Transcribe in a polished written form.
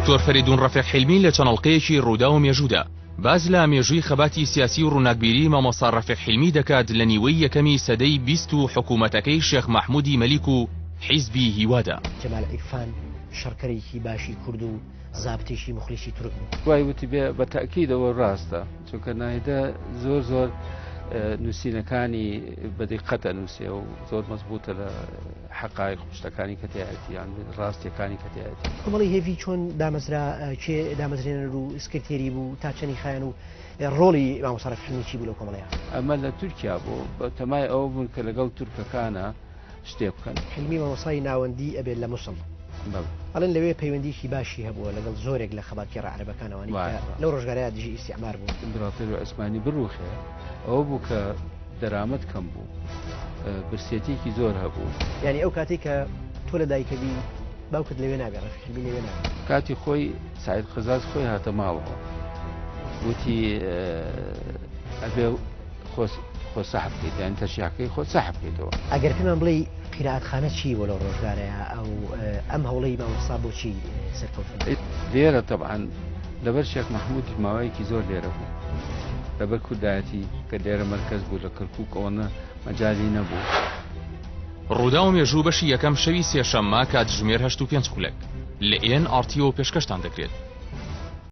دکتۆر فەریدون ڕەفیق حیلمی لە چەند ئەڵقەیەکی ڕووداو و مێژوودا باس لە مێژووی خەباتی سیاسی و ڕووناکبیری مامۆستا ڕەفیق حیلمی دەکات لە نیوەی یەکەمی سەدەی 20 و حکوومەتەکەی شێخ مەحموودی مەلیک و حیزبی هیوادا. جەمال عیرفان شەڕکەرێکی باشی کورد و زابتێکی موخلیسی تورک بوو. وای وتی بێ بە تەئکیدەوە ڕاستە چونکە ناهیدە زۆر زۆر نووسینەکانی بە دیقەت ئەنووسێ و زۆر مەزبوتە لە حەقایق و شتەکانی کە تیایەتی یان ڕاستیەکانی کە تیایەتی. کۆمەڵەی هێڤی چۆن دامەزرا، کێ دامەزرێنەر و سکرتێری بوو، تا چەنی خایان و ڕۆڵی مامۆستا ڕەفیق حیلمی چی بوو لەو کۆمەڵەیە؟ ئەمە لە تورکیا بوو، بە تەمای ئەوە بوون کە لەگەڵ تورکەکانا شتێ بکەن. حیلمی مامۆستای ناوەندی ئەبێت لە موسڵ. بەڵێ. ئەڵێن لەوێ پەیوەندیی باشی هەبووە لەگەڵ زۆرێک لە خەباتگێڕە عەرەبەکان ئەوانەی کە لەو ڕۆژگارەیا دژی ئیستیعمار بوون. ئیمبراتۆری عوسمانی بڕوخێ ئەوە بوو کە دەرامەت کەم بوو، برسێتیەکی زۆر هەبوو. یانی ئەو کاتەی کە تۆ لە دایکەبی باوکت لەوێ نابێ، ڕەفیق حیلمی لەوێ نابێ. کاتی خۆی سەعید قەزاز خۆی هاتە ماڵەوە وتی ئەبێ خۆ خۆ سەحب بکەیت یان تەشیعەکەی خۆت سەحب بکەیتەوە. ئەگەر پێمان بڵێی قیرائەتخانە چی بوو لەو ڕۆژگارەیا ئەو ئەم هەوڵەی مامۆستا بۆچی سەرکەوتوو نەبوو؟ لێرە تەبعەن لەبەر شێخ مەحموودیش ماوەیەکی زۆر لێرە بوو لەبەر کوردایەتی کە لێرە مەرکەز بوو لە کەرکووک ئەوەنە مەجالی نەبوو. ڕووداو و مێژوو بەشی یەکەم شەوی سێشەممە کاتژمێر هەشت و پێنج خولەک لە ئێن ئاڕ تیەوە پێشکەشتان دەکرێت.